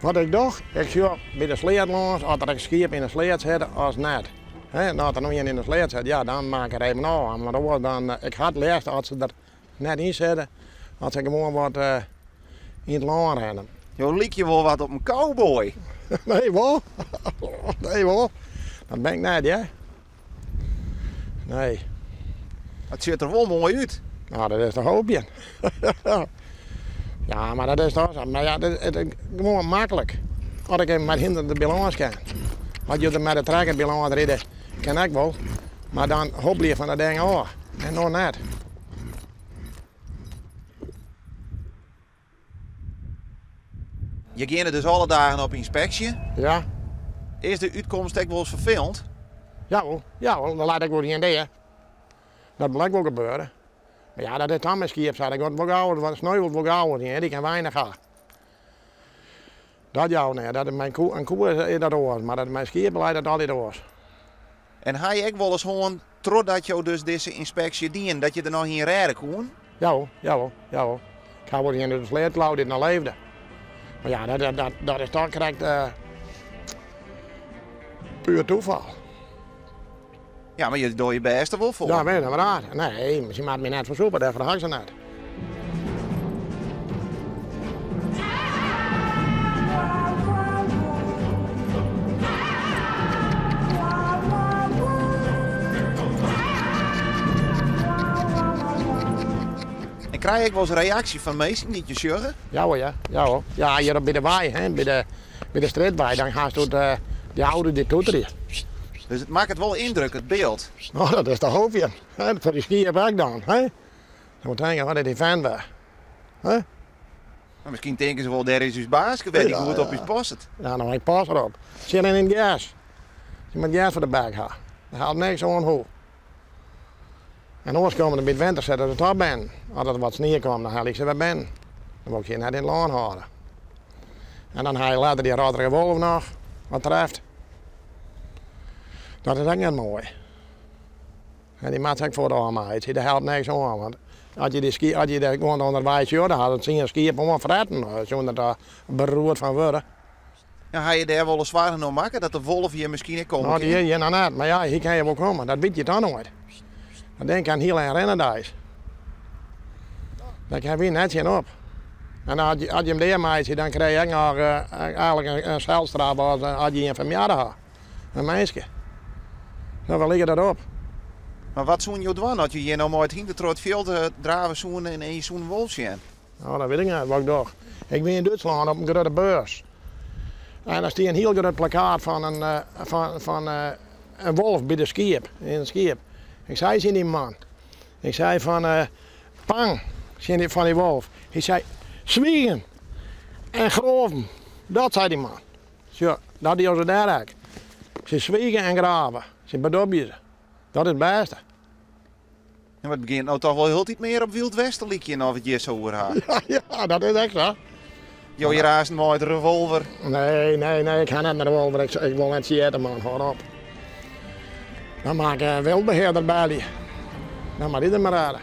Wat ik doch, ik sjoch by de sleat lâns oft der ek skiep yn de sleat sitte as net. Hè, en as der no ien yn de sleat sit, ja, dan maak ik er even ôf. Mar oars dan, ik ha it leafst as se der net yn sitte, as se gewoan wat yn it lân rinne. Jo lykje wol wat op in cowboy. Nee wol? Nee wol? Dat bin ik net, hear. Nee. It sjocht der wol moai út. No, dat is te hoopjen. Ja, mar dat is toch sa. Mar ja, it is gewoan maklik. As ik even mei it hynder der bylâns kin. As je der mei de trekker bylâns ride, kin ek wol. Mar dan hobbelje je fan dat ding ôf. En no net. Je geane dus alle dagen op ynspeksje. Ja. Is de útkomst ek wolris ferfelend? Jawol, jawol, dan leit ek wol ien dea. Dat wol ek wol gebeure. Mar ja, dat is dan mei skiep sa, dat giet wol gauwer, want sneuvelt wol gauwer, dy kin weinich ha. Dat jout net, dat is mei in koe, in koe is dat oars, mar dat mei skiep leit dat altyd oars. En ha je ek wolris hân, trochdat jo dus dizze ynspeksje dienen, dat je der noch ien rêde koenen? Jawol, jawol, jawol. Ik ha wol ien út de sleat klaud dy't noch leefde. Mar ja, dat, dat, dat is toch krekt uh, puer toeval. Ja, mar je dogge je bêst der wol foar. Ja, weet maar raar. Nee, se moat my net fersûpe, dêrfoar ha ik se net. En krije je ek wolris reaksje fan minsken dy't je sjogge? Ja hoor, ja. Ja hoor. Ja, hjir op by de wei, hè, by de, by de strjitwei, dan hast doet uh, die auto die toeterje. Dus it makket wol yndruk, it byld. No, dat is te hoopjen. Hè, foar dy skiep ek dan. Hè? Dan moet tinke, wat is dy fan wer? Hè? Maar miskien tinke se wol, dêr is ús baaske wer, dy't goed op ús passet. Ja, no, ik pas derop. Tsjin en yn it gers. Je moat gers foar de bek ha. Der helpt niks oan hoe. En oars komme der by it winter sette se toch binnen. As der wat snie komt, dan helje ik se wer binnen. Dan wol ik se net yn it lân hâlde. En dan ha je letter dy rotterige wolf noch, wat treft. Dat is ek net moai. En dy moat se ek fuort ôfmeitsje, dêr helpt niks oan. Want as je dy skiep, as je dêr gewoan ûnderweis sjogge, dan hat it tsien skiep oanfretten, sûnder der beroerd fan wurde. Ja, ha je dêr wolris soargen om makke dat de wolf hjir miskien ek komme No, kin? dy hjir noch net, mar ja, hy kin hjir wol komme, dat wit je dan noait. Dat ding kin hiel ein rinne deis. Dêr kinne wy net tsjin op. En as je him dea meitsje, dan krije je ek noch eigenlik in selstraf as as je ien fermoarde ha. In minske. No, wêr liket dat op? Mar wat soene jo dwaan as jo hjir no mei it hynder troch it fjild drave soene en je soene in wolf sjen? No, dat wit ik net wat ik doch. Ik wie yn Dútslân op in grutte beurs. En dêr stie in hiel grut plakkaat fan in, fan, fan in wolf by de skiep, yn it skiep. Ik sei tsjin dy man, ik sei fan, pang, tsjin dy, fan dy wolf. Hy sei, swigen en groaven. Dat sei dy man. Sjoch, dat dogge se dêr ek. Se swigen en grave. Se bedobje se. Dat is it bêste. Ja, mar it begjint no toch wol hieltyd mear op Wyld West te lykjen of it hjir sa oer ha. Ja, ja, dat is ek sa. Jo hjir aansten mei de revolver. Nee, nee, nee, ik ha net in revolver. Ik, ik wol net sjitte, man. Hâld op. Dan moat ik in wyldbehearder belje. Dan moat dy der mar rêde.